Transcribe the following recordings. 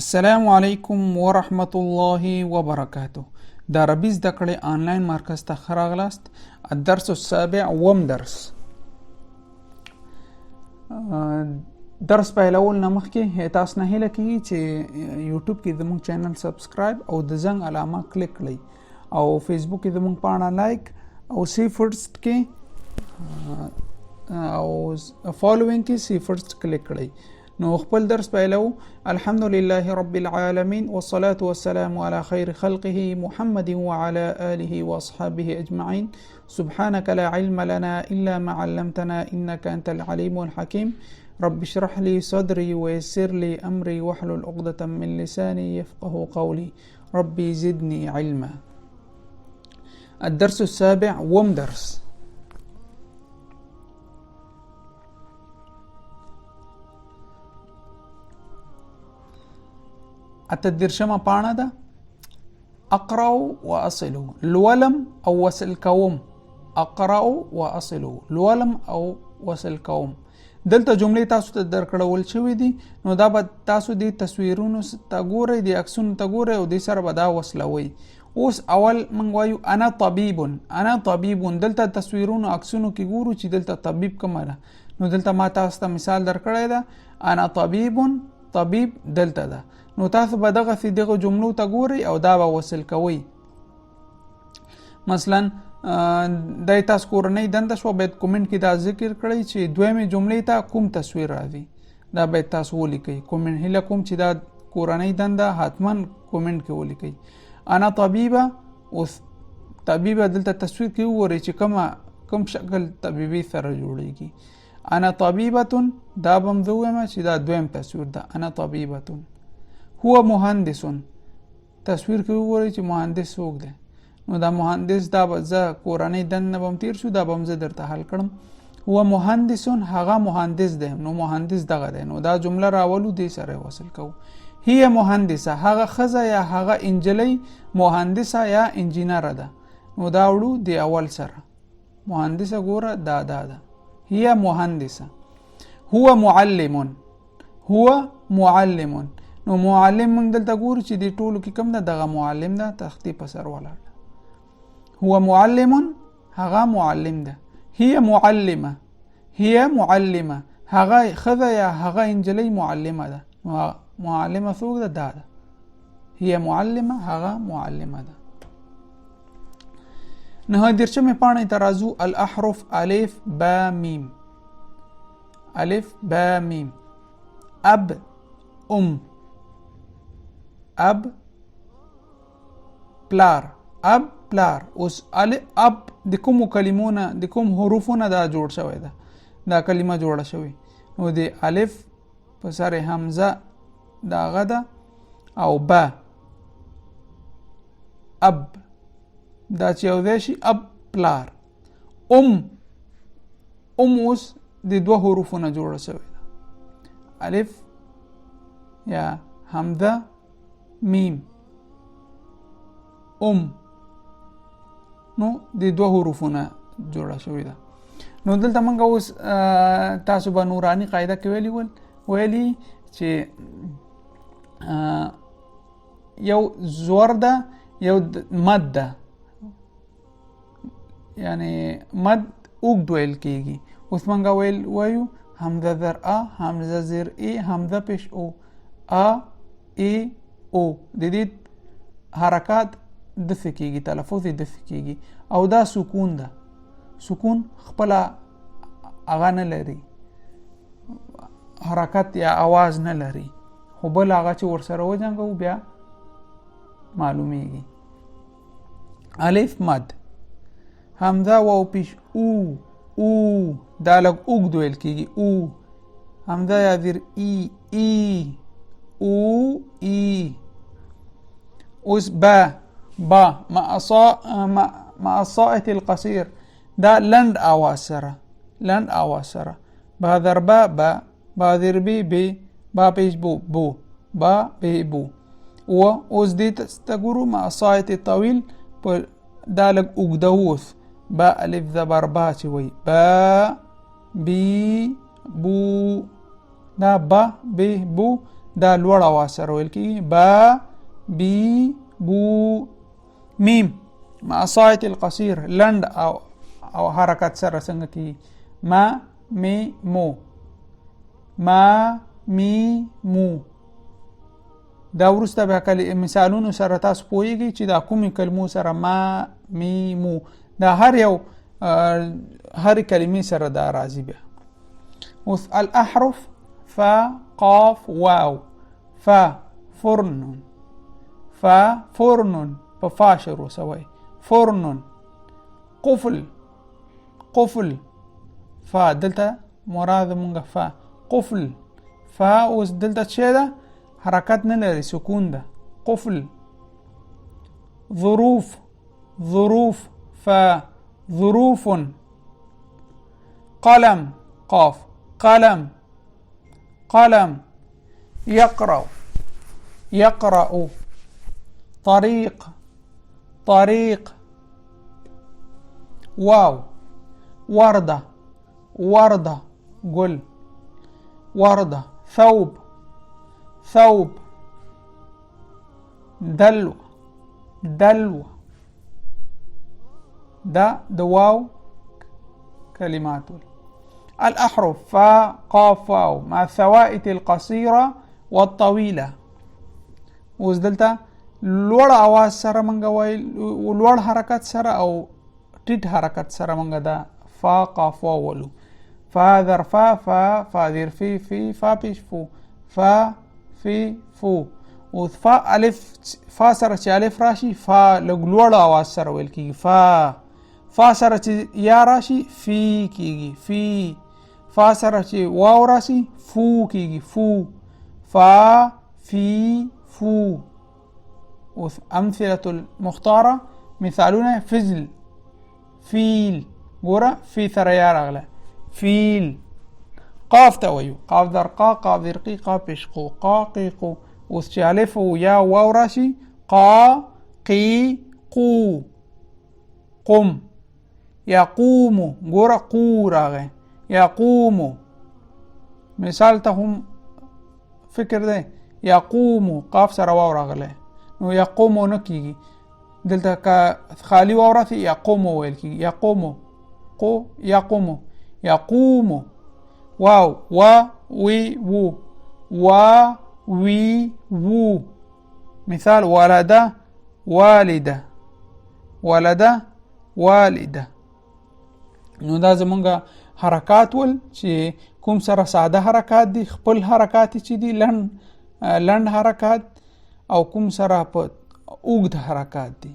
السلام علیکم ورحمت الله وبرکاته. د عربي زده کړې آنلاین مرکز ته ښه راغلاست. الدرس السابع، اووم درس. درس پیلول نه مخکې تاسو نه هیله کیږي چې یوټیوب کې زموږ چینل سبسکرایب او د زنګ علامه کلیک کړئ، او فیسبوک کې زموږ پاڼه لایک او سی فرست کې او فالوینګ کې سی فرست کلیک کړئ. نو خپل درس پیلو. الحمد لله رب العالمين، والصلاة والسلام على خير خلقه محمد وعلى آله وأصحابه أجمعين. سبحانك لا علم لنا إلا ما علمتنا إنك أنت العليم الحكيم. رب اشرح لي صدري ويسر لي أمري واحلل عقدة من لساني يفقه قولي. ربي زدني علما. الدرس السابع، وم درس. اته درشمه پاڼه ده. اقرأ واصل، لولم او وصل کوم. اقرأ واصل، لولم او وصل کوم. دلته جملې تاسو ته درکړول شوې دي، نو دا به تاسو دې تصویرونو ته ګورئ، دې عکسونو ته ګورئ او دې سره به دا وصلوئ. اوس اول موږ وایو انا طبیب. انا طبیب، دلته تصویرونو عکسونو کې ګورو چې دلته طبیب کومه ده. نو دلته ما تاسو ته مثال درکړی ده، انا طبیب، طبیب دلته ده. نو تاسو به دغسې دغه جملو ته ګورئ او دا به وصل کوئ. مثلا دا تاسو کورنۍ دنده شوه، باید کومنټ کې دا ذکر کړئ چې دویمې جملې ته کوم تصویر راځي، دا باید تاسو ولیکئ کومنټ. هیله کوم چې دا کورنۍ دنده حتما کومنټ کې ولیکئ. انا طبیبه، اوس طبیبه دلته تصویر کې وګورئ چې کوم شکل طبیبې سره جوړیږي. انا طبیبه، دا به هم زه ووایم چې دا دویم تصویر ده. انا طبیبه. هو مهندس، تصویر کې وګورئ چې مهندس څوک دی. نو دا مهندس، دا به زه کورنۍ دنده به هم تیر شو، دا به هم زه درته حل کړم. هو مهندس، هغه مهندس دی، نو مهندس دغه دی. نو دا جمله راولو، دې سره وصل کوو. هي مهندسه، هغه ښځه یا هغه انجلۍ مهندسه یا انجینره ده. نو دا وړو د اول سره مهندسه، ګوره دا دا ده، هي مهندسه. هو معلم، هو معلم. نو معلم موږ دلته ګورو چې دې ټولو کې کوم ده، دغه معلم ده، تختې په سر ولاړ ده. هو معلم، هغه معلم ده. هي معلمه، هي معلمه، هغه ښځه یا هغه انجلۍ معلمه ده. نو معلمه څوک ده؟ دا ده، هي معلمه، هغه معلمه ده. نهه دېرشمې پاڼې ته راځو. الاحرف الف با میم، الف با میم. اب ام، اب پلار، اب پلار. اوس اب د کومو کلمو نه، د کوم حروفو نه دا جوړ شوی ده، دا کلمه جوړه شوې. نو د الف په سر همزه دا هغه ده، او با اب، دا چې یو ځای شي اب پلار. ام، ام اوس د دوه حروفو نه جوړه شوې ده، الف یا همزه میم ام، نو د دوه حروفو نه جوړه شوې ده. نو دلته موږ اوس تاسو به نوراني قاعده کې ویلي ول، ویلي چې یو زور ده، یو مد ده، یعنی مد اوږد ویل کیږي. اوس موږ ویل وایو همزه زر ا، همزه زر ای، همزه پیش او، ا ای او، د دې حرکات داسې کیږي، تلفظ یې داسې کیږي. او دا سکون ده، سکون خپله هغه نه لري، حرکت یا اواز نه لري، خو بل هغه چې ورسره وجنګوو بیا معلومیږي. الف مد، همزه واو پیش او، او دا لږ اوږد ویل کیږي، او. همزه یا زیر ای، ای، او، ای. اوس با، با مع الصائت القصير، دا لند اواز سره، لند اواز سره. با ضربه با، با زیر بی بی، با پیش بو بو، با بی بو. و اوس دې ته ګورو مع الصائت الطويل، په دا لږ اوږده اوس، با الف زبر با چې وایي، با بی بو، دا با بی بو دا لوړ اواز سره ویل کیږي. با، بی، بو. میم مع صایت القصیر، لند او حرکت سره څنګه کیږي؟ ما، می، مو. ما، می، مو. دا وروسته بیا کله مثالونو سره تاسو پوهیږئ چې دا کومې کلمو سره ما، می، مو، دا هر یو هر کلمې سره دا راځي. بیا اوس الاحرف فا، قاف، واو. فا فرن، فا فرن، په فا شروع سوی فرن. قفل، قفل، فا دلته مراد مونږه فا. قفل، فا اوس دلته چې ده حرکت نه لري، سکون ده. قفل. ظروف، ظروف، فا ظروف. قلم، قاف، قلم، قلم. يقرأ، يقرأ. طريق، طريق. واو، وردة، وردة، قل وردة. ثوب، ثوب. دلو، دلو. دا د واو کلمات. الأحرف فا، قاف، واو مع الثوائت القصيرة والطويلة. اوس دلته لوړ اواز سره مونږ وایل، لوړ حرکت سره او ټیټ حرکت سره مونږ دا فا، قاف، واو ولو. فا ذر فا، فا، فا ذر فی، فی، فا پیش فو، فا، فی، فو. اوس فا الف، فا سره چې الف راشي فا لږ لوړ اواز سره ویل کیږي فا. فا سره چې یا راشي فی کیږي، فی. فا سره چې واو راشي فو کیږي، فو. فا، فی، فو. اوس امثله المختاره، مثالونه: فزل، فیل. ګوره فی سره یا راغله، فیل. قاف ته وایو قاف در قا، قاف در قی، قاف پیش قو، قا، قی، قو. اوس چې الف او یا واو راشي قا، قی، قو. قم، یقوم. ګوره قو راغی، یقوم. مثال ته هم فکر دی، یقوم، قاف سره واو راغلی نو یقوم نه کیږي. دلته که خالی واو راشي یقوم ویل کیږي، یقوم، قو، یقوم، یقوم. واو، وا، وی، وو، وا، وی، وو. مثال: ولده، والده، ولده، والده. نو دا زمونږ حرکات ول چې کوم سره ساده حرکات دي، خپل حرکات چې دي لنډ لنډ حرکات، او کوم سره په اوږد حرکات دي.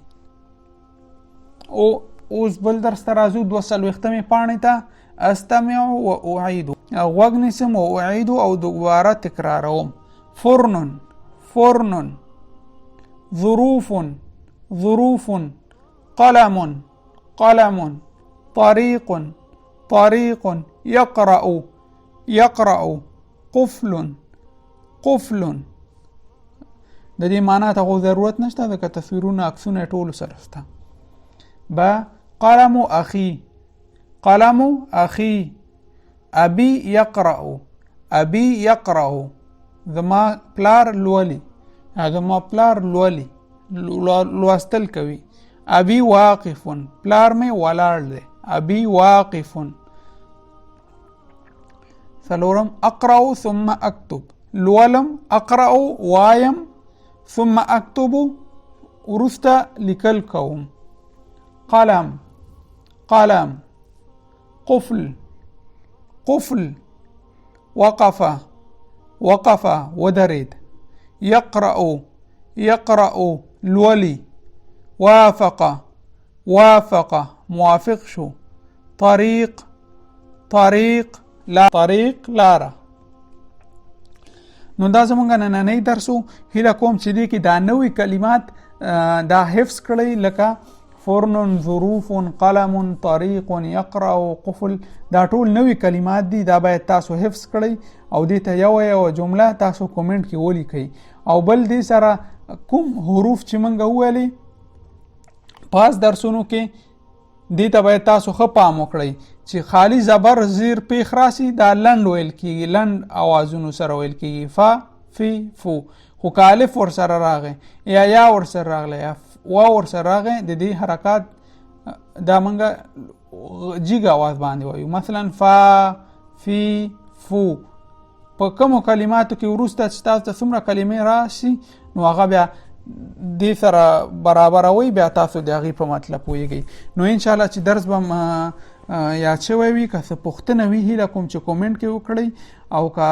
او اوس بل درس ته راځو، 42مې پاڼې ته. استمع و اعيد، غوږ نیسم، او اعيد او دوباره تکراروم. فرن، فرن. ظروف، ظروف. قلم، قلم. طريق، طريق. يقرأ، يقرأ. قفل، قفل. د دې معنا ته خو ضرورت نشته ځکه تصویرونه عکسونه ټول سره شته. با قلم اخي، قلم اخي. ابي يقرأ، ابي يقرأ. زما پلار لولي، زما پلار لولي، لوستل کوي. ابي واقف، پلار مې ولاړ دی، ابي واقف. څلورم اقرأ ثم اكتب، لولم، اقرأ وایم، ثم اكتب وروسته لیکل کوم. قلم، قلم. قفل، قفل. وقف، وقف، ودرید. يقرأ، يقرأ، لولي. وافق، وافق، موافق شو. طريق، طريق، لا، طريق، لاره. نو دا زمونږ نننۍ درس و. هیله کوم چې دې کې دا نوي کلمات دا حفظ کړئ، لکه فرن، ظروف، قلم، طریق، یقرأ، قفل. دا ټول نوي کلمات دي، دا باید تاسو حفظ کړئ او دې ته یو یو جمله تاسو کومنټ کې ولیکئ. او بل دې سره کوم حروف چې مونږ وویلې پاس درسونو کې، دې ته باید تاسو ښه پام وکړئ چې خالی زبر زیر پیښ راسي دا لنډ ویل کیږي، لنډ اوازونو سره ویل کیږي، فا، فی، فو. خو که الف ورسره راغی یا یا ورسره راغلی یا واو ورسره راغی، د دې حرکات دا مونږه جیګ اواز باندې وایو. مثلا فا، فی، فو. په کومو کلماتو کې وروسته چې تاسو ته څومره کلمې راشي، نو هغه بیا دې سره برابروي، بیا تاسو د هغې په مطلب پوهېږئ. نو انشاءالله چې درس به یاد شوی وي. که څه پوښتنه وي، هیله کوم چې کومنټ کې وکړئ. او که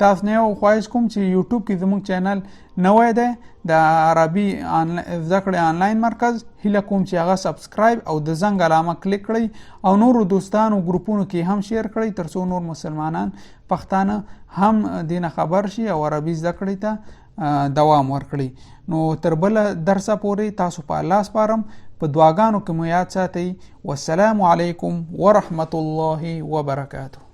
تاسو نه یو خواهش کوم چې یوټیوب کې زموږ چینل نوی دی، د عربي زده کړې آنلاین مرکز، هیله کوم چې هغه سبسکرایب او د زنګ علامه کلیک کړئ او نورو دوستانو ګروپونو کې هم شیر کړئ، ترڅو نور مسلمانان پښتانه هم دینه خبر شي او عربي زده کړې ته دوام ورکړي. نو تر بل درسه پورې تاسو په الله سپارم، په دعاګانو کې مو یاد ساتئ. والسلام علیکم ورحمت الله وبرکاته.